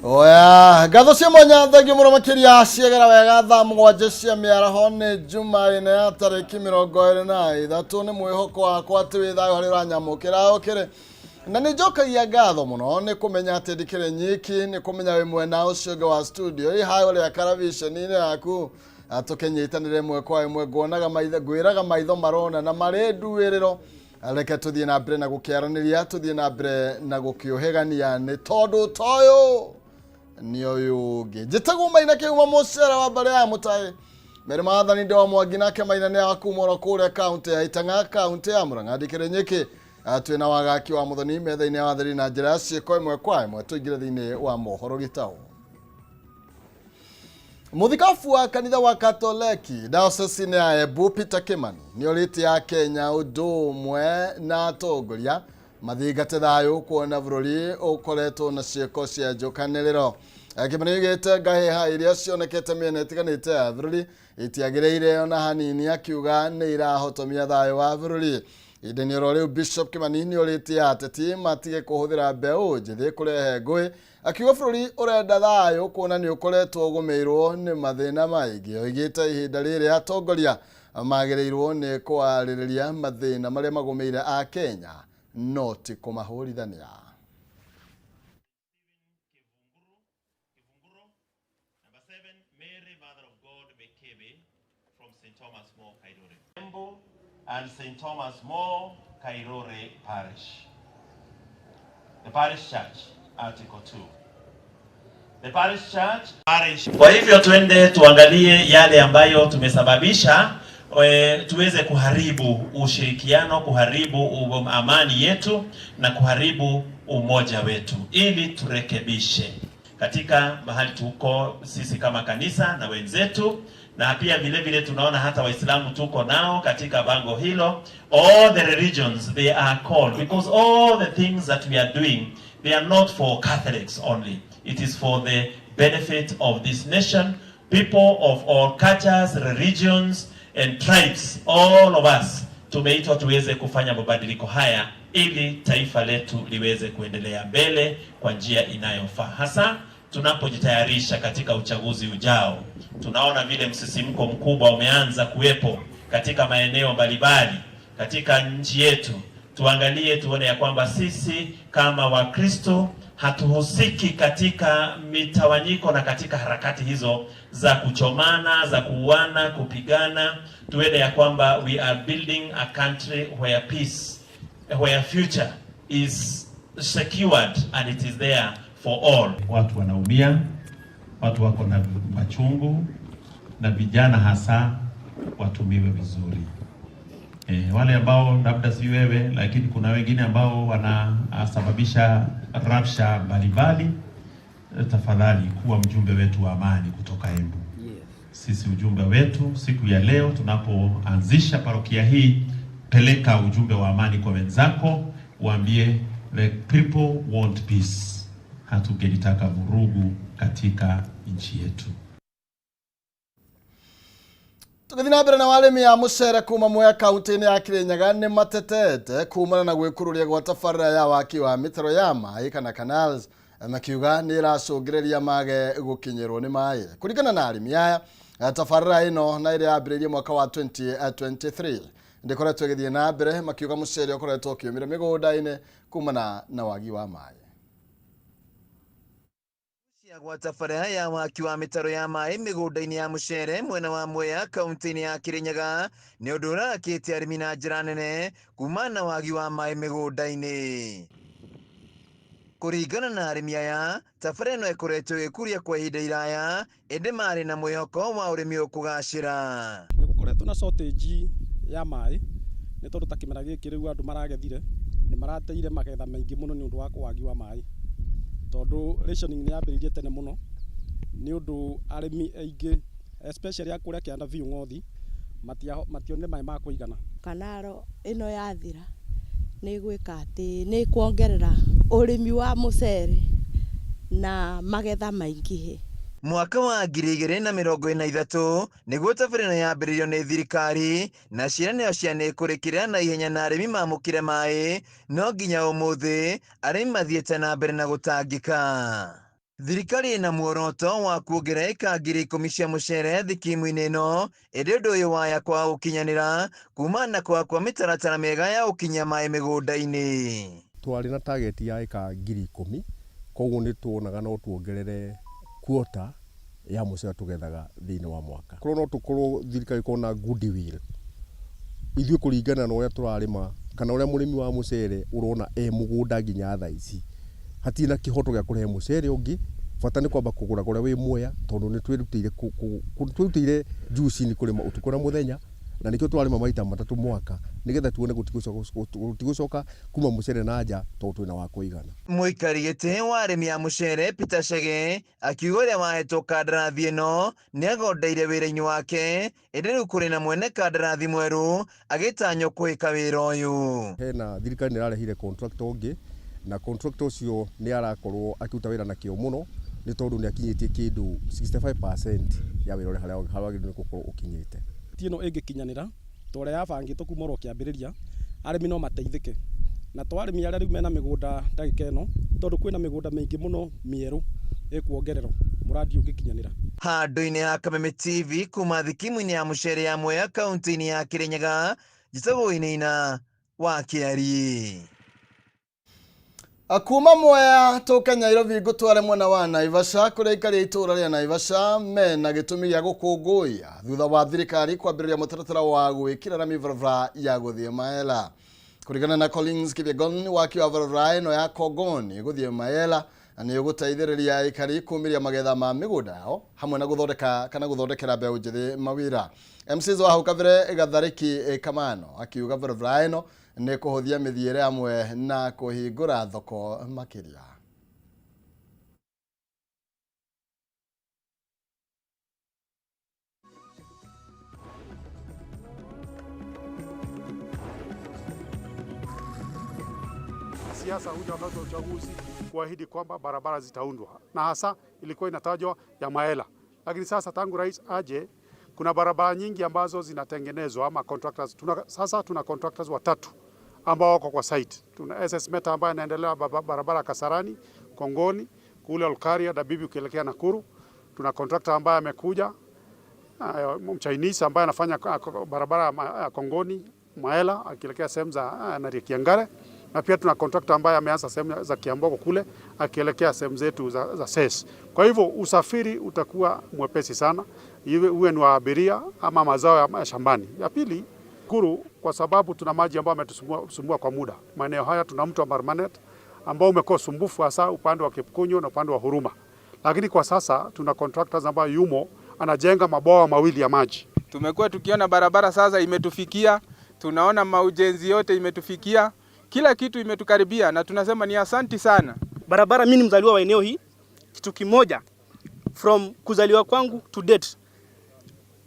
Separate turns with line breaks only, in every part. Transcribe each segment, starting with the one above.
Oya, ngatho cia mwanya, thengio mũno makĩria. Ciegera wega thaa 7 cia mĩaraho, nĩ Jumaine ya tarĩki 23. Nĩ mwĩhoko wakwa atĩ wĩ thayũ harĩ ũranyamũkĩra ũkĩrĩ, na nĩ njokagia ngatho mũno nĩ kũmenya atĩ ndikĩrĩ nyiki, nĩ kũmenya wĩ mwena ũcio ũngĩ wa studio ĩ harĩa karaviceni-inĩ yaku, tũkĩnyitanĩra ĩmwe kwa ĩmwe. Nguonaga maitho, ngwĩraga maitho marona na marĩ nduĩrĩro. Reke tũthiĩ na mbere na gũkĩaranĩria, tũthiĩ na mbere na gũkĩũhĩgania, nĩ tondũ toyũ nĩ ũyũ ũngĩ. Njĩtagwo Maina Kĩhuma, mũcere wa mbarĩ ya mũtaĩ mere maathani nde wa Mwangi, nake Maina nĩ akuma oro kũrĩa kaũntĩ ya Itang'a, kaũntĩ ya Murang'a. Ndikĩrĩ nyiki, twĩna wagaki wa mũthoni metha-inĩ ya watheri na njĩra ya ciĩko ĩmwe kwa ĩmwe. Tũingĩre thĩinĩ wa mohoro gĩtaũ. Mũthikabu wa kanitha wa Katoleki diocese ya Embu, Peter Kimani, nĩ orĩtie ya Kenya ũndũ ũmwe na atongoria mathingate thayũ, kuona bũrũri ũkoretwo na ciĩko cia njũkanĩrĩro. Kimani oigĩte ngahĩha iria cionekete mĩena ĩtiganĩte ya bũrũri itiagĩrĩire ona hanini, akiuga nĩ irahotomia thayũ wa bũrũri. Ihinda-inĩ oro rĩu, Bishop Kimani nĩ orĩtie ateti matige kũhũthĩra mbeũ njĩthĩ kũrehe ngũĩ, akiuga bũrũri ũrenda thayũ kuona nĩ ũkoretwo ũgũmĩirwo nĩ mathĩna maingĩ. Oigĩte ihinda rĩrĩ atongoria magĩrĩirwo nĩ kwarĩrĩria mathĩna marĩa magũmĩire a Kenya, no ti kũmahũrithania.
Number 7, Mary, Mother of God, Mekebe, from St. Thomas More, Kairore. Embu and St. Thomas More, Kairore Parish. The Parish Church, Article 2. The Parish Church, Parish. Kwa hivyo twende tuangalie yale ambayo tumesababisha tuweze kuharibu ushirikiano, kuharibu amani yetu na kuharibu umoja wetu, ili turekebishe katika mahali tuko sisi kama kanisa na wenzetu, na pia vile vile tunaona hata Waislamu tuko nao katika bango hilo. All the religions, they are called, because all the things that we are doing, they are not for Catholics only. It is for the benefit of this nation, people of all cultures, religions and tribes. All of us tumeitwa tuweze kufanya mabadiliko haya ili taifa letu liweze kuendelea mbele kwa njia inayofaa, hasa tunapojitayarisha katika uchaguzi ujao. Tunaona vile msisimko mkubwa umeanza kuwepo katika maeneo mbalimbali katika nchi yetu. Tuangalie tuone ya kwamba sisi kama Wakristo hatuhusiki katika mitawanyiko na katika harakati hizo za kuchomana, za kuuana, kupigana. Tuone ya kwamba we are building a country where peace, where future is secured and it is there for all. Watu wanaumia, watu wako na machungu, na vijana hasa watumiwe vizuri. Wale ambao labda si wewe, lakini kuna wengine ambao wanasababisha rabsha mbalimbali, tafadhali kuwa mjumbe wetu wa amani kutoka Embu. Sisi ujumbe wetu siku ya leo tunapoanzisha parokia hii, peleka ujumbe wa amani kwa wenzako, waambie the people want peace. Hatungelitaka vurugu katika nchi yetu.
Tũgĩthiĩ na mbere na arĩmi a mũcere kuma Mwea, kaunti-inĩ ya Kirinyaga, nĩ matetete kumana na gwĩkururia gwa tabarĩra ya waki wa mĩtaro ya maĩ kana canals, makiuga nĩ ĩracũngĩrĩria mage gũkinyĩrwo nĩ maĩ. Kũringana na arĩmi aya, tabarĩra ĩno na ĩrĩa yambĩrĩirie mwaka wa 2023 ndĩkoretwo ĩgĩthiĩ na mbere, makiuga mũcere ũkoretwo ũkĩũmĩra mĩgũnda-inĩ kumana na wagi wa maĩ.
Cia gwa tabarĩra ya waki wa mĩtaro ya maĩ mĩgũnda-inĩ ya mũcere mwena wa Mwea, kaunti-inĩ ya Kirinyaga, nĩ ũndũ ũrarakĩte arĩmi na njĩra nene kumana na wagi wa maĩ mĩgũnda-inĩ. Kũringana na arĩmi aya, tabarĩra ĩno ĩkoretwo ĩgĩkuria kwa ihinda iraya, ĩndĩ marĩ na mwĩhoko wa ũrĩmi ũkũgacĩra.
Nĩ gũkoretwo na shortage ya maĩ, nĩ tondũ ta kĩmera gĩkĩ rĩu andũ maragethire nĩ marateire magetha maingĩ mũno nĩ ũndũ wa wagi wa maĩ, tondũ rationing nĩ yambĩrĩirie tene mũno, nĩ ũndũ arĩmi aingĩ, especially a kũrĩa kĩanda biũ ng'othi, mationire maĩ ma kũigana.
Canal ĩno yathira nĩ gwĩka atĩ nĩ kuongerera ũrĩmi wa mũcere na magetha maingĩhe.
Mwaka wa 2023 nĩguo tabarĩra ĩno yambĩrĩirio nĩ thirikari na ciĩranĩro cia nĩ kũrĩkĩrĩra na ihenya na arĩmi mamũkĩre maĩ, no nginya ũmũthĩ arĩmi mathiĩte na mbere na gũtangĩka. Thirikari ĩna muoroto wa kuongerera ĩka 10,000 cia mũcere thikimu-inĩ ĩno, ĩndĩ ũndũ ũyũ waya kwaga gũkinyanĩra kumana na kwaga kwa mĩtaratara mĩega ya gũkinyia maĩ mĩgũnda-inĩ.
Twarĩ na target ya ĩka 10,000, koguo nĩ tuonaga no tuongerere quota ya mũcere tũgethaga thĩinĩ wa mwaka. Korwo no tũkorwo thirikari ĩkorwo na goodwill, ithuĩ kũringana na ũrĩa tũrarĩma kana ũrĩa mũrĩmi wa mũcere ũrona e mũgũnda nginya thaa ici, hatirĩ na kĩhoto gĩa kũrehe mũcere ũngĩ, bata nĩ kwamba kũgũra ũrĩa wĩ Mwea, tondũ nĩ twĩrutĩire juu chini kũrĩma ũtukũ na mũthenya, na nĩkĩo tũrarĩma maita matatũ mwaka nĩgetha tuone gũtigũcoka kuma mũcere na nja tondũ twĩna wa kũigana.
Mũikari gĩtĩ wa arĩmi a mũcere Peter Chege akiuga ũrĩa wahetwo kandarathi ĩno nĩagondeire wĩra-inĩ wake, ĩndĩ rĩu kũrĩ na mwene kandarathi mwerũ agĩtanywo kũhĩka wĩra ũyũ.
Hena thirikari nĩ ĩrarehire contractor ũngĩ, na contractor ũcio nĩ arakorwo akĩruta wĩra na kĩo mũno, nĩ tondũ nĩ akinyĩtie kĩndũ 65% ya wĩra ũrĩa harĩa wagĩrĩirwo nĩ gũkorwo ũkinyĩte.
Ti ĩno ĩngĩkinyanĩra ta ũrĩa yabangĩtwo kuma oro kĩambĩrĩria, arĩmi no mateithĩke. Na to arĩmi arĩa rĩu mena mĩgũnda ndagĩka ĩno, tondũ kwĩna mĩgũnda mĩingĩ mũno mĩerũ ĩkuongererwo mũrandi ũngĩkinyanĩra.
Handũ-inĩ ha Kameme TV kuma thikimu-inĩ ya mũcere ya Mwea kaunti-inĩ ya Kirinyaga, njĩtagwo Wainaina wa Kĩari.
Kuma Mwea tũke Nairobi ngũtware mwena wa Naivasha kũrĩa aikari a itũũra rĩa Naivasha mena gĩtũmi gĩa gũkũngũiya thutha wa thirikari kwambĩrĩria mũtaratara wa gwĩkĩra rami barabara ya gũthiĩ Maela. Kũringana na Collins Kipyegon, waki wa barabara ĩno ya Kongoni gũthiĩ Maela nĩ ũgũteithĩrĩria aikari kumĩria magetha ma mĩgũnda yao hamwe na gũthondeka kana gũthondekera mbeũ njĩthĩ mawĩra. MCs wa hau kabere Gathariki Kamano akiuga barabara ĩno nĩ kũhũthia mĩthiĩre hamwe na kũhingũra thoko makĩria.
Siasa huja wakati wa uchaguzi kuahidi kwamba barabara zitaundwa, na hasa ilikuwa inatajwa ya Maela, lakini sasa tangu rais aje kuna barabara nyingi ambazo zinatengenezwa ama contractors. Sasa tuna contractors watatu ambao wako kwa site. Tuna SS Meta ambaye anaendelea barabara Kasarani, Kongoni, kule Olkaria, Dabibi ukielekea Nakuru. Tuna contractor ambaye amekuja Mchinese ambaye anafanya barabara ya Kongoni, Maela akielekea sehemu za Narikiangare, na pia tuna contractor ambaye ameanza sehemu za Kiambogo kule akielekea sehemu zetu za SES. Kwa hivyo usafiri utakuwa mwepesi sana, iwe ni wa abiria ama mazao ya shambani. Ya pili, Kuru, kwa sababu tuna maji ambayo ametusumbua kwa muda. Maeneo haya tuna mto wa Marmanet ambao umekuwa sumbufu hasa upande wa Kipkunyo na upande wa Huruma. Lakini kwa sasa tuna contractors ambao yumo anajenga mabwawa mawili ya maji.
Tumekuwa tukiona barabara sasa imetufikia, tunaona maujenzi yote imetufikia, kila kitu imetukaribia na tunasema ni asanti sana.
Barabara, mimi ni mzaliwa wa eneo hii, kitu kimoja from kuzaliwa kwangu to date,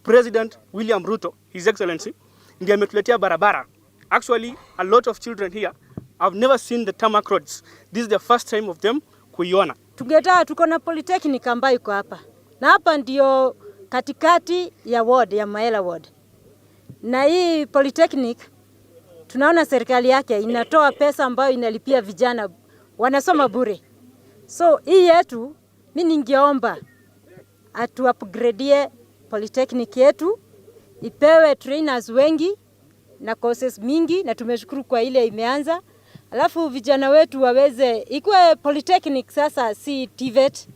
President William Ruto, His Excellency, ndiye ametuletea barabara. Actually, a lot of children here have never seen the tarmac roads. This is the first time of them kuiona.
Tungetaka, tuko na polytechnic ambayo iko hapa, na hapa ndio katikati ya ward ya Maela ward, na hii polytechnic tunaona serikali yake inatoa pesa ambayo inalipia vijana wanasoma bure. So hii yetu, mi ningeomba atu upgradie polytechnic yetu ipewe trainers wengi na courses mingi, na tumeshukuru kwa ile imeanza. Alafu vijana wetu waweze ikuwe polytechnic sasa, si TVET.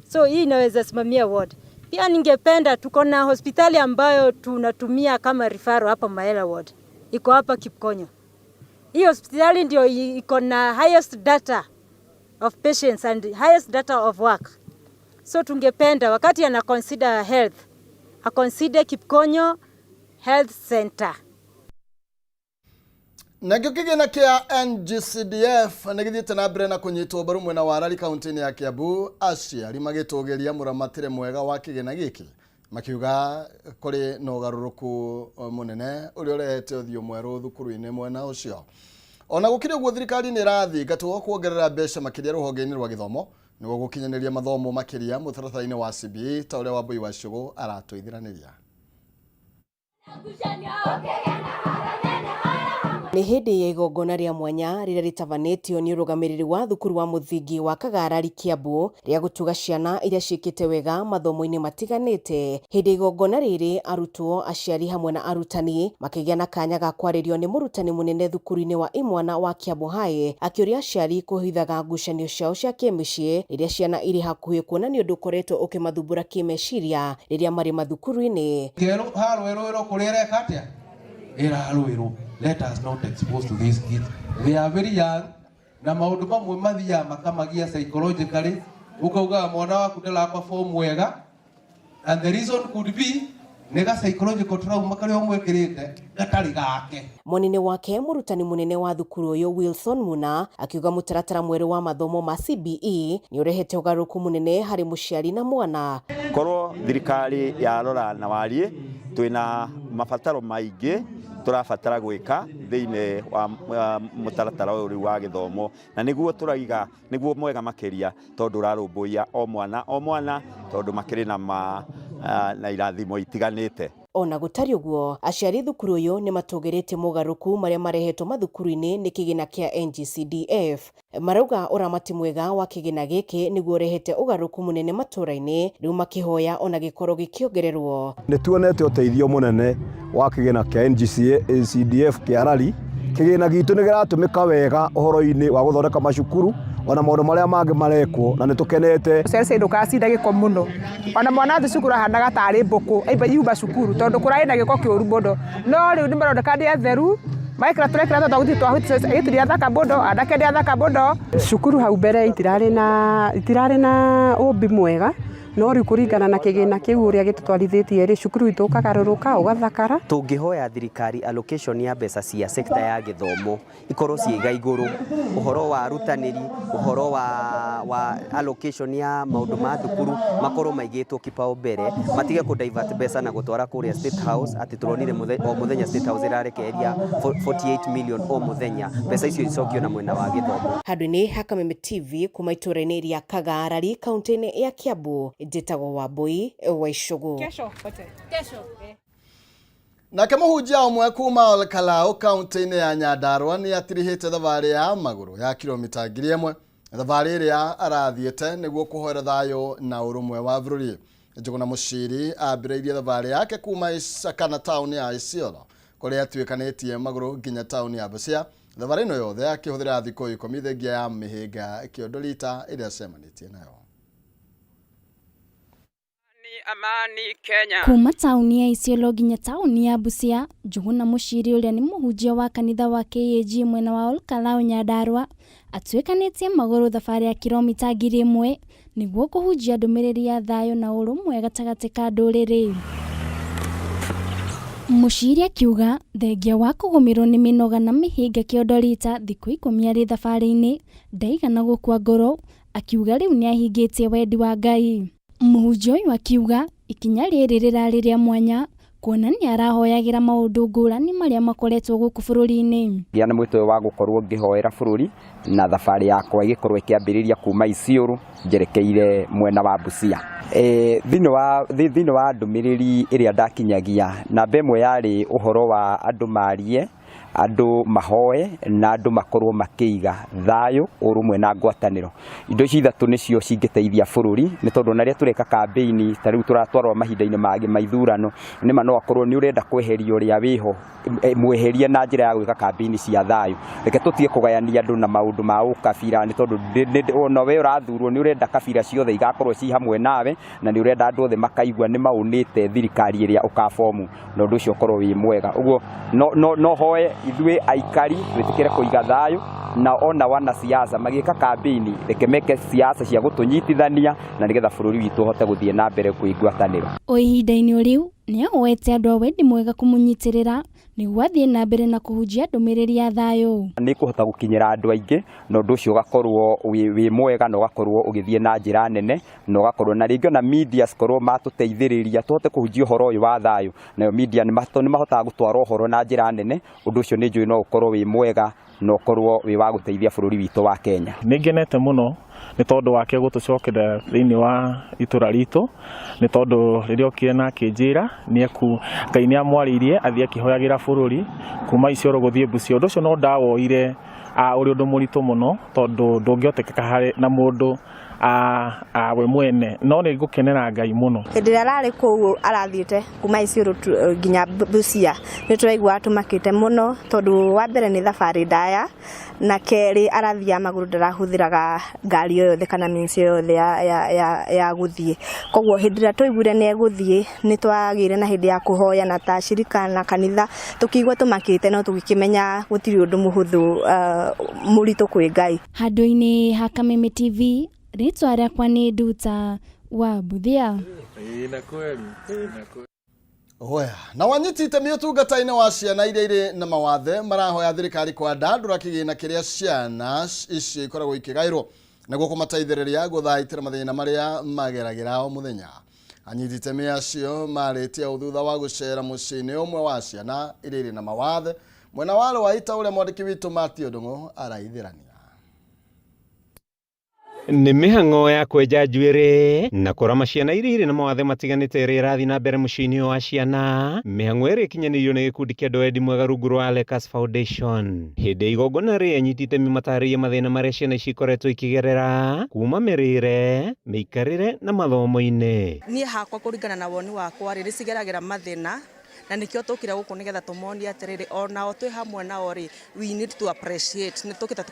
So hii inaweza simamia ward. Pia ningependa, tuko na hospitali ambayo tunatumia kama referral hapa Maela ward, iko hapa Kipkonyo. Hii hospitali ndio iko na highest data of patients and highest data of work. So tungependa wakati ana consider health, a consider Kipkonyo Health Center.
Nakĩo kĩgĩna kĩa NGCDF nĩ gĩthiĩte na mbere na kũnyitwo mbaru mwena wa Rari kaunti-inĩ ya Kiambu, aciari magĩtũgĩria mũramatĩre mwega wa kĩgĩna gĩkĩ, makiuga kũrĩ na ũgarũrũku mũnene ũrĩa ũrehete ũthiũ mwerũ thukuru-inĩ mwena ũcio. Ona gũkĩrĩ ũguo, thirikari nĩ ĩrathingatwo kuongerera mbeca makĩria rũhonge-inĩ rwa gĩthomo nĩguo gũkinyanĩria mathomo makĩria mũtaratara-inĩ wa CBE, ta ũrĩa Wambui wa Cũgũ aratũithiranĩria.
Nĩ hĩndĩ ya igongona rĩa mwanya rĩrĩa rĩtabanĩtio nĩ ũrũgamĩrĩri wa thukuru wa mũthingi wa Kagarari Kiambu rĩa gũtuga ciana iria ciĩkĩte wega mathomo-inĩ matiganĩte. Hĩndĩ ya igongona rĩrĩ arutwo, aciari hamwe na arutani makĩgĩa na kanya ga kwarĩrio nĩ mũrutani mũnene thukuru-inĩ wa imwana wa Kiambu High akĩũria aciari kũhithaga ngucanio ciao cia kĩmĩciĩ rĩrĩa ciana irĩ hakuhĩ kuona nĩ ũndũ ũkoretwo ũkĩmathumbũra kĩmeciria rĩrĩa marĩ mathukuru-inĩ.
Kerũ harũĩrũĩrwo kũrĩa ĩreka atĩa ĩrarũĩrwo. Let us not expose to these kids, they are very young, na maũndũ mamwe mathiaga makamagia psychologically. Ũkaugaga mwana waku ndara perform wega, and the reason could be nĩ ga psychological trauma karĩa ũmwĩkĩrĩte gatarĩ gake.
Mwena-inĩ wake mũrutani mũnene wa thukuru ũyũ Wilson Muna akiuga mũtaratara mwerũ wa mathomo ma CBE nĩ ũrehete ũgarũrũku mũnene harĩ mũciari na mwana.
Korwo thirikari yarora na wariĩ, twĩna mabataro maingĩ tũrabatara gwĩka thĩinĩ wa mũtaratara ũyũ rĩu wa gĩthomo, na nĩguo tũraiga nĩguo mwega makĩria tondũ ũrarũmbũiya o mwana o mwana tondũ makĩrĩ na ma na irathimo itiganĩte.
Ona gũtariĩ ũguo, aciari thukuru ũyũ nĩ matũgĩrĩtie mogarũrũku marĩa marehetwo mathukuru-inĩ nĩ kĩgĩna kĩa NGCDF. Marauga ũramati mwega wa kĩgĩna gĩkĩ nĩguo ũrehete ũgarũrũku mũnene matũra-inĩ, rĩu makĩhoya ona gĩkorwo gĩkĩongererwo.
Nĩ tuonete ũteithio mũnene wa kĩgĩna kĩa NGCDF kĩa rari. Kĩgĩna gitũ nĩ kĩratũmĩka wega ũhoro-inĩ wa gũthondeka macukuru ona maũndũ marĩa mangĩ marekwo, na nĩ tũkenete.
Ciana ciainũkaga cina gĩko mũno, ona mwana athiĩ cukuru ahanaga tarĩ mbũkũ aimba yuma cukuru tondũ kũrarĩ na gĩko kĩũru mũno. No rĩu nĩ maroneka nĩ atheru, marekĩra tũrekĩra tũthoguthi twa airĩtu nĩ athaka mũno, anake nĩ athaka mũno.
Cukuru hau mbere itirarĩ na ũmbi mwega, no rĩu kũringana na kĩgĩna kĩu ũrĩa gĩtũtwarithĩtie rĩ, cukuru witũ ũkagarũrũka ũgathakara.
Tũngĩhoya thirikari allocation ya mbeca cia sector ya gĩthomo ikorwo ciĩga igũrũ, ũhoro wa arutanĩri, ũhoro wa allocation ya maũndũ ma thukuru makorwo maigĩtwo kipao mbere, matige kũ divert mbeca na gũtwara kũrĩa State House atĩ tũronire o mũthenya State House ĩrarekereria 48 million o mũthenya, mbeca icio icokio na mwena wa gĩthomo.
Handũ-inĩ ha Kameme TV kuma itũra-inĩ rĩa Kagarari kaunti-inĩ ya Kiambu, njĩtagwo Wambui wa Icũgũ.
Nake mũhunjia ũmwe kuma Olkalau kaunti-inĩ ya Nyandarua nĩ atirihĩte thabarĩ ya magũrũ ya kilomita 1000, thabarĩ ĩrĩa arathiĩte nĩguo kũhoera thayũ na ũrũmwe wa bũrũri. Njũgũna Mũciri ambĩrĩirie thabarĩ yake kuma Isakana taũni ya Isiolo kũrĩa atuĩkanĩtie magũrũ nginya taũni ya Busia. Thabarĩ ĩno yothe akĩhũthĩra thikũ 10 thengia ya mĩhĩnga kĩondo rita ĩrĩa acemanĩtie nayo.
Amani Kenya.
Kuma taũni ya Isiolo nginya taũni ya Busia, Njũgũna Mũciri ũrĩa nĩ mũhunjia wa kanitha wa KAG mwena wa Olkalau Nyandarua atuĩkanĩtie magũrũ thabarĩ ya kilomita 1000 nĩguo kũhunjia ndũmĩrĩri ya thayũ na ũrũmwe gatagatĩ ka ndũrĩrĩ. Mũciri akiuga thengia wa kũgũmĩrwo nĩ mĩnoga na mĩhĩnga kĩondo rita thikũ 10 arĩ thabarĩ-inĩ ndaigana gũkua ngoro, akiuga rĩu nĩahingĩtie wendi wa Ngai. Mũhunjia ũyũ akiuga ikinya rĩrĩ rĩrarĩ rĩa mwanya kuona nĩ arahoyagĩra maũndũ ngũrani marĩa makoretwo gũkũ bũrũri-inĩ.
Ngĩa na mwĩtĩ wa gũkorwo ngĩhoera bũrũri na thabarĩ yakwa ĩgĩkorwo ĩkĩambĩrĩria kuma Isiolo njerekeire mwena wa Busia. Thĩinĩ wa ndũmĩrĩri ĩrĩa ndakinyagia, namba ĩmwe yarĩ ũhoro wa andũ marie, andũ mahoe na andũ makorwo makĩiga thayũ, ũrũmwe na ngwatanĩro. Indo ici ithatũ nĩcio cingĩteithia bũrũri, nĩ tondũ ona rĩrĩa tũreka kambĩini ta rĩu tũratwarwo mahinda-inĩ mangĩ ma ithurano, nĩma no akorwo nĩ ũrenda kweheria ũrĩa wĩho, mweherie na njĩra ya gwĩka kambĩini cia thayũ. Reke tũtige kũgayania andũ na maũndũ ma ũkabira, nĩ tondũ ona we ũrathurwo nĩ ũrenda kabira ciothe igakorwo ci hamwe nawe, na nĩ ũrenda andũ othe makaigua nĩ maũnĩte thirikari ĩrĩa ũkabomu, na ũndũ ũcio ũkorwo wĩ mwega. Ũguo no hoe ithuĩ aikari twĩtĩkĩre kũiga thayũ, na ona wanasiasa magĩka kambĩini reke meke siasa cia gũtũnyitithania na nĩgetha bũrũri witũ ũhote gũthiĩ na mbere kwĩ ngwatanĩro.
O ihinda-inĩ rĩu nĩ ahoete andũ a wendi mwega kũmũnyitĩrĩra nĩguo athiĩ na mbere na kũhunjia ndũmĩrĩri ya thayũ.
Nĩ kũhota gũkinyĩra andũ aingĩ, na ũndũ ũcio ũgakorwo wĩ mwega na ũgakorwo ũgĩthiĩ na njĩra nene, na ũgakorwo na rĩngĩ ona media cikorwo matũteithĩrĩria tũhote kũhunjia ũhoro ũyũ wa thayũ, nayo media nĩ mahotaga gũtwara ũhoro na njĩra nene. Ũndũ ũcio nĩ njũĩ no ũkorwo wĩ mwega Na ũkorwo wĩ wa gũteithia bũrũri witũ wa Kenya.
Nĩ ngenete mũno nĩ tondũ wake gũtũcokerera thĩinĩ wa itũra ritũ, nĩ tondũ rĩrĩa okire na akĩnjĩra nĩ Ngai nĩ amwarĩirie athiĩ akĩhoyagĩra bũrũri kuma Isiolo gũthiĩ Busia. Ũndũ ũcio no ndawoire ũrĩ ũndũ mũritũ mũno, tondũ ndũngĩhotekeka harĩ na mũndũ we mwene, no nĩ ngũkenera Ngai mũno.
Hĩndĩ ĩrĩa ararĩ kũu arathiĩte kuma Isiolo nginya Busia, nĩ tũraiguaga tũmakĩte mũno, tondũ wa mbere nĩ thabarĩ ndaya, na kerĩ arathiaga magũrũ, ndarahũthĩraga ngari o yothe kana means o yothe ya gũthiĩ. Koguo hĩndĩ ĩrĩa twaiguire nĩ egũthiĩ, nĩ twagĩire na hĩndĩ ya kũhoya na ta shirika na kanitha, tũkĩigua tũmakĩte, no tũgĩkĩmenya gũtirĩ ũndũ mũhũthũ mũritũ kwĩ Ngai.
Handũ-inĩ ha Kameme TV, rĩtwa rĩakwa nĩ Nduta wa Buthia.
Na kweli, na kweli.
Oya, na wanyiti itemi ũtungata-inĩ wa ciana iria irĩ na mawathe marahoya thirikari kwandandũra kĩgĩna kĩrĩa ciana icio ikoragwo ikĩgaĩrwo nĩguo kũmateithĩrĩria gũthaitĩra mathĩna marĩa mageragĩra o mũthenya. Anyiti itemi acio marĩtie ũũ thutha wa gũcera mũciĩ-inĩ ũmwe wa ciana iria irĩ na mawathe mwena wa Rwaita, ũrĩa mwandĩki witũ Matthew Ndung'u araithĩrania.
Nĩ mĩhang'o ya kwenja njuĩrĩ na kũrama ciana iria irĩ na mawathe matiganĩte ĩrĩa ĩrathiĩ na mbere mũciĩ-inĩ ũyũ wa ciana, mĩhang'o ĩrĩa ĩkinyanĩirio nĩ gĩkundi kĩa andũ a wendi mwega rungu rwa Lekas Foundation. Hĩndĩ ya igongona rĩrĩ, anyiti itemi matarĩirie mathĩna marĩa ciana ici ikoretwo ikĩgerera kuma mĩrĩre, mĩikarĩre na mathomo-inĩ.
Niĩ hakwa, kũringana na woni wakwa rĩ, nĩ cigeragĩra mathĩna, na nĩkĩo tũkire gũkũ nĩgetha tũmonie atĩrĩrĩ, onao twĩ hamwe nao rĩ, we need to appreciate, nĩ tũkĩte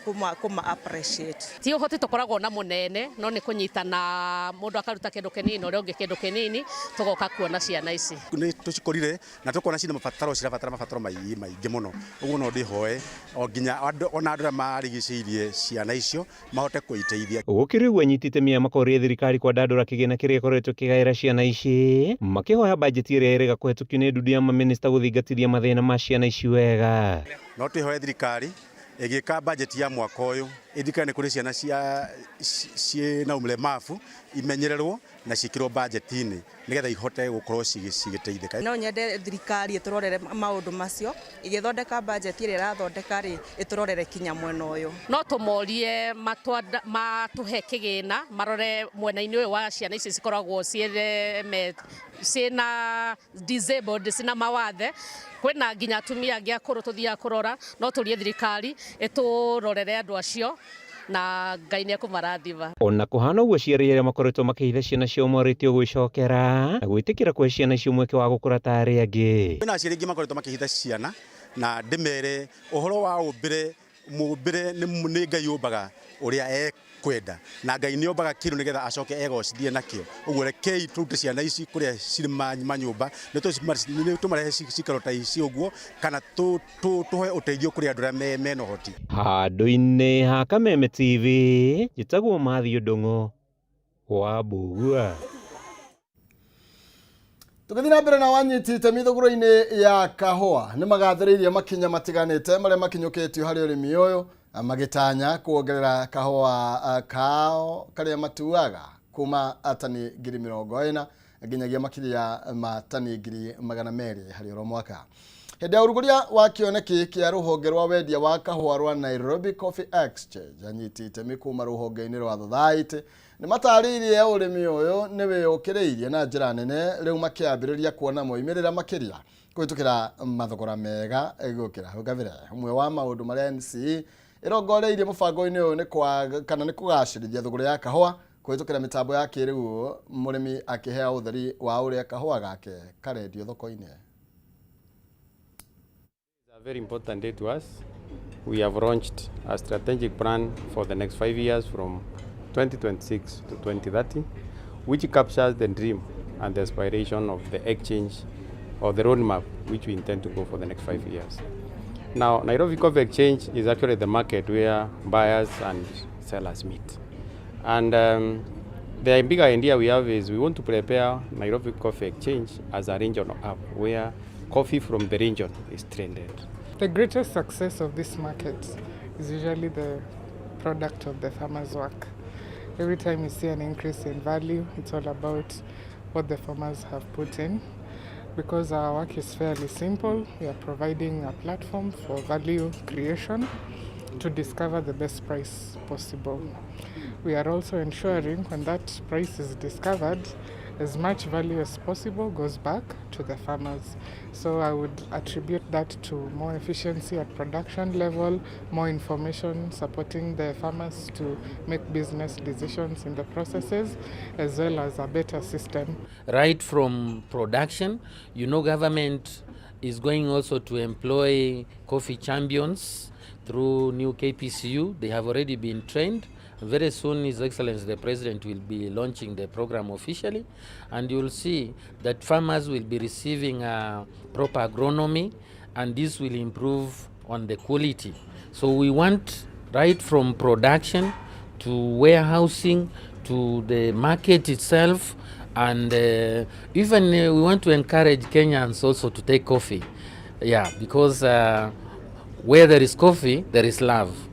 kũma appreciate.
Ti ũhoti tũkoragwo na mũnene, no nĩ kũnyitana, mũndũ akaruta kĩndũ kĩnini na ũrĩa ũngĩ kĩndũ kĩnini, tũgoka kuona ciana ici.
Nĩ tũcikorire na tũkona cina mabataro, cirabatara mabataro maingĩ mũno. Ũguo no ndĩhoe o nginya andũ, ona andũ arĩa marigicĩirie ciana icio mahote kũiteithia.
Gũkĩrĩ ũguo, anyiti itemi aya makoria thirikari kwandandũra kĩgĩna kĩrĩa ĩkoretwo ĩkĩgaĩra ciana ici, makĩhoya bajeti ĩrĩa ĩrĩga kũhetũkio nĩ ndundu ya mamĩnĩsta gũthingatithia mathĩna ma ciana ici wega.
No twĩhoe thirikari ĩgĩka bajeti ya mwaka ũyũ ĩthikane nĩ kũrĩ ciana cia ciĩna ulemavu, imenyererwo na ciĩkĩrwo bajeti-inĩ nĩgetha ihote gũkorwo cigĩteithĩka.
No nyende thirikari ĩtũrorere maũndũ macio ĩgĩthondeka bajeti ĩrĩa ĩrathondeka rĩ, ĩtũrorere kinya mwena ũyũ.
No tũmorie matũhe kĩgĩna, marore mwena-inĩ ũyũ wa ciana ici cikoragwo ciĩna disabled, cina mawathe. Kwĩna nginya atumia angĩ akũrũ tũthiaga kũrora. No tũrie thirikari ĩtũrorere andũ acio, na Ngai nĩ ekũmarathima.
Ona kũhana ũguo, aciari arĩa makoretwo makĩhitha ciana ciao morĩtio gwĩcokera na gwĩtĩkĩra kũhe ciana icio mweke wa gũkũra ta arĩa angĩ.
Kwĩna aciari aingĩ makoretwo makĩhitha ciana, na ndĩmere ũhoro wa ũmbĩre, mũmbĩre nĩ Ngai ũmbaga ũrĩa ekwenda, na Ngai nĩ ombaga kĩndũ nĩgetha acoke egocithie nakĩo. Ũguo rekei tũrute ciana ici kũrĩa cirĩ manyũmba, nĩ tũmarehe cikaro ta ici ũguo, kana tũhe ũteithio kũrĩ andũ arĩa mena ũhoti.
Handũ-inĩ ha Kameme TV, njĩtagwo Matthew Ndung'u wa Mbugua.
Tũgĩthiĩ na mbere na wanyiti itemi thũgũrũ-inĩ ya kahũa nĩ magathĩrĩirie makinya matiganĩte marĩa makinyũkĩtio harĩ ũrĩmi ũyũ, magĩtanya kuongerera kahũa kao karĩa matuaga kuma tani 40,000 nginyagia makĩria ma tani 200,000 harĩ oro mwaka. Hĩndĩ ya ũrugũria wa kĩoneki kĩa rũhonge rwa wendia wa kahũa rwa Nairobi Coffee Exchange, anyiti itemi kuma rũhonge-inĩ rwa Thothaitĩ nĩ matarĩirie ũrĩmi ũyũ nĩ wĩyũkĩrĩirie na njĩra nene, rĩu makĩambĩrĩria kuona moimĩrĩra makĩria kũhĩtũkĩra mathogora mega gũkĩra hau kabere. Ũmwe wa maũndũ marĩa NCE ĩrongoreirie mũbango-inĩ ũyũ nĩ kwa kana nĩ kũgacĩrithia thũgũrĩ ya kahũa kũhĩtũkĩra mĩtambo ya kĩrĩu, mũrĩmi akĩheo ũtheri wa ũrĩa kahũa gake karendio thoko-inĩ.
A very important day to us. We have launched a strategic plan for the next 5 years from 2026 to 2030, which captures the dream and the aspiration of the exchange or the roadmap which we intend to go for the next 5 years. Now, Nairobi Coffee Exchange is actually the market where buyers and sellers meet. And the bigger idea we have is we want to prepare Nairobi Coffee Exchange as a regional hub where coffee from the region is traded.
The greatest success of this market is usually the product of the farmer's work. Every time you see an increase in value, it's all about what the farmers have put in. Because our work is fairly simple, we are providing a platform for value creation. to discover the best price possible. We are also ensuring when that price is discovered, as much value as possible goes back to the farmers. So I would attribute that to more efficiency at production level, more information supporting the farmers to make business decisions in the processes, as well as a better system.
Right from production, you know, government is going also to employ coffee champions through new KPCU. They have already been trained. Very soon, His Excellency the President will be launching the program officially, and you'll see that farmers will be receiving proper agronomy, and this will improve on the quality. So we want right from production to warehousing to the market itself, and even we want to encourage Kenyans also to take coffee. Yeah, because where there is coffee, there is love.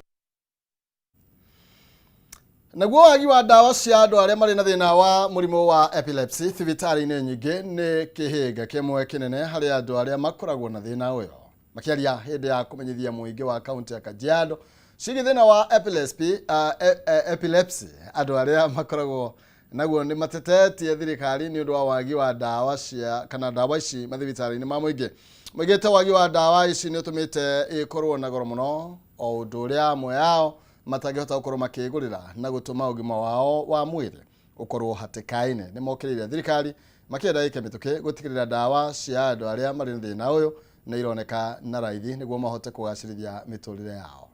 Naguo wagi wa ndawa cia andũ arĩa marĩ na thĩna wa mũrimũ wa epilepsy thibitarĩ-inĩ nyingĩ nĩ kĩhĩnga kĩmwe kĩnene harĩ andũ arĩa makoragwo na thĩna ũyũ. Makĩaria hĩndĩ ya kũmenyithia mũingĩ wa kaunti ya Kajiado ciĩgiĩ thĩna wa epilepsy, epilepsy andũ arĩa makoragwo naguo nĩ matetetie thirikari nĩ ũndũ wa wagi wa ndawa cia kana ndawa ici mathibitarĩ-inĩ ma mũingĩ. Moigĩte wagi wa ndawa ici nĩ ũtũmĩte ĩkorwo na goro mũno o ũndũ ũrĩa amwe ao matangĩhota gũkorwo makĩgũrĩra na gũtũma ũgima wao wa mwĩrĩ ũkorwo hatĩka-inĩ. Nĩ mokĩrĩire thirikari makĩenda ĩke mĩtũkĩ gũtigĩrĩra ndawa cia andũ arĩa marĩ na thĩna ũyũ nĩ ironeka na raithi nĩguo mahote kũgacĩrithia mĩtũrĩre yao.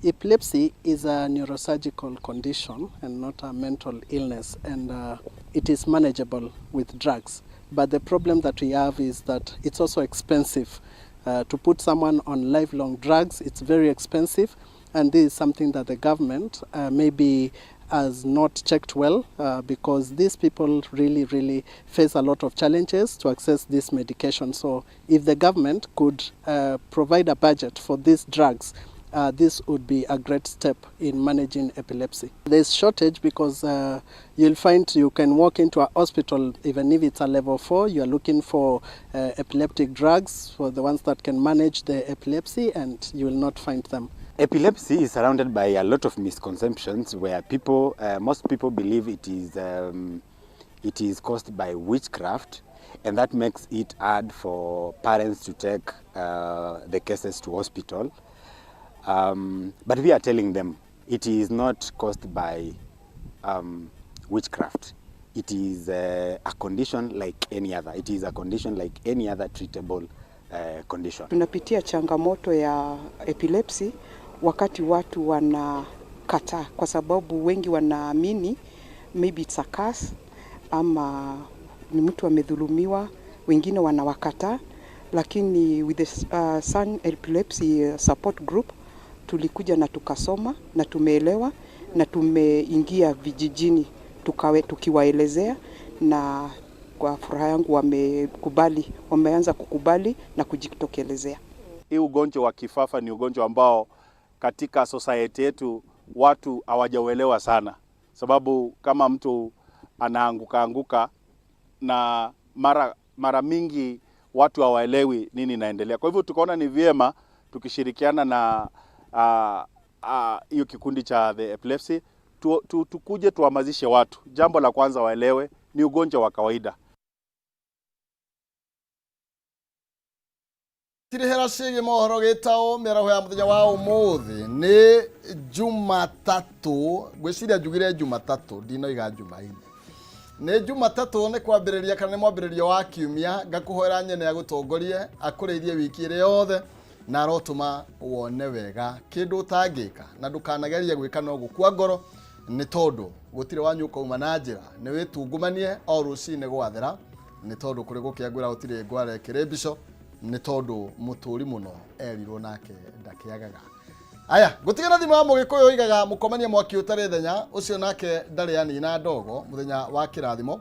Epilepsy is a neurosurgical condition and not a mental illness, and it is manageable with drugs. But the problem that we have is that it's also expensive. To put someone on lifelong drugs, it's very expensive, and this is something that the government maybe has not checked well, because these people really, really face a lot of challenges to access this medication. So if the government could provide a budget for these drugs, this would be a great step in managing epilepsy. There's shortage because you'll find you can walk into a hospital, even if it's a level 4, you're looking for epileptic drugs, for the ones that can manage the epilepsy, and you will not find them.
Epilepsy is surrounded by a lot of misconceptions where people, most people believe it is caused by witchcraft, and that makes it hard for parents to take the cases to hospital. But we are telling them it is not caused by witchcraft. It is a condition like any other. It is a condition like any other treatable condition.
Tunapitia changamoto ya epilepsy wakati watu wanakataa, kwa sababu wengi wanaamini maybe it's a curse ama ni mtu amedhulumiwa, wengine wanawakataa, lakini with the Sun Epilepsy Support Group tulikuja na tukasoma na tumeelewa na tumeingia vijijini tukawe tukiwaelezea, na kwa furaha yangu wamekubali, wameanza kukubali na kujitokelezea.
Hii ugonjwa wa kifafa ni ugonjwa ambao katika society yetu watu hawajauelewa sana, sababu kama mtu anaanguka anguka na mara mingi watu hawaelewi nini inaendelea. Kwa hivyo tukaona ni vyema tukishirikiana na hiyo kikundi cha the epilepsy tukuje tuhamasishe watu. Jambo la kwanza waelewe ni ugonjwa wa kawaida.
Tirihera ciĩgiĩ mohoro gĩtaũ mĩaraho ya mũthenya wa ũmũthĩ nĩ Jumatatũ, ngwĩciria njugire Jumatatũ, ndinoiga Jumaine. Nĩ Jumatatũ nĩ kwambĩrĩria kana nĩ mwambĩrĩrio wa kiumia, ngakũhoera nyene agũtongorie akũrĩithie wiki ĩrĩ yothe na arotũma wone wega kĩndũ ũtangĩka na ndũkanagerie gwĩka no gũkua ngoro nĩ tondũ gũtirĩ wanyu ũkauma na njĩra, nĩ wĩtungumanie o rũcinĩ gwathera nĩ tondũ kũrĩ gũkĩa ngwĩra gũtirĩ ngwara ĩkĩrĩ mbico nĩ tondũ mũtũri mũno erirwo nake ndakĩagaga. Aya, gũtigana thimũ ya mũgĩkũyũ oigaga mũkomania mwaki ũtarĩ thenya, ũcio nake ndarĩ anina ndogo mũthenya wa kĩrathimo.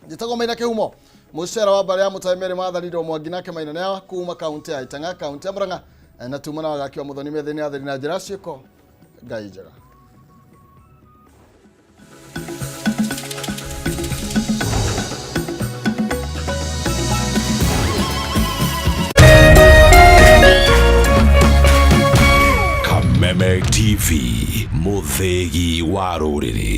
Njĩtagwo Maina Kĩhumo, mũcera wa mbarĩ ya Mũtae Mary Matharirwo Mwangi nake Maina nĩ kuma kaunti ya Itang'a, kaunti ya Murang'a, na tuma na wagaki wa Mũthoni Methĩ nĩ atheri na njĩra ciĩko. Ngai njega.
Thĩgi wa rũrĩrĩ.